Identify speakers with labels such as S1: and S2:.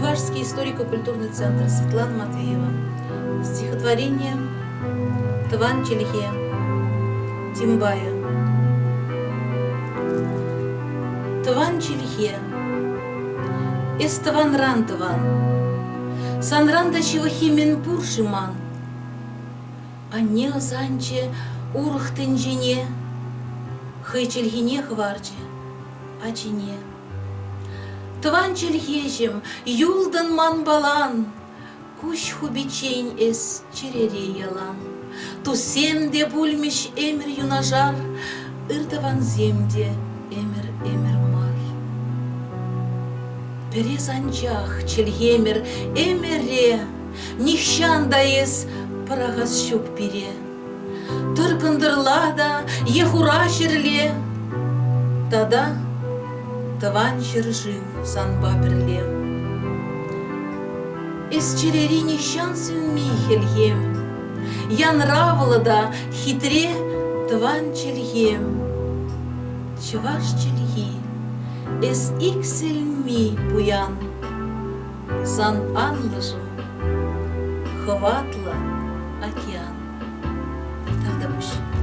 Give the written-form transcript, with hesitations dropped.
S1: Чувашский историко-культурный центр Светлана Матвеева. Стихотворение «Тӑван чӗлхе» Тимбая. Тӑван чӗлхе, эс тӑванран тӑван, Санран та ҫывӑххи мӗн пур-ши ман? Анне ӑсанчӗ урӑх тӗнчене, Хӑй чӗлхине хӑварчӗ ачине. Тӑван чӗлхеҫӗм, юлтӑн манпалан, Куҫ хупиччен эс чӗрере ялан. Туссем те пулмӗҫ ӗмӗр юнашар, Ыр тӑвансем те ӗмӗр-ӗмӗр мар. Пӗрес анчах чӗлхемӗр ӗмӗре, Нихҫан та эс пӑрахас ҫук пире. Тӑр кӑнтӑрла та е хура ҫӗрле тата тӑван ҫӗршыв санпа пӗрле. Эс чӗрери нихҫан сӳнми хӗлхем, янравлӑ та хитре тӑван чӗлхем. Чӑваш чӗлхи, эс иксӗлми пуян. Сан анлӑшу хӑватлӑ океан. Тавтапуҫ.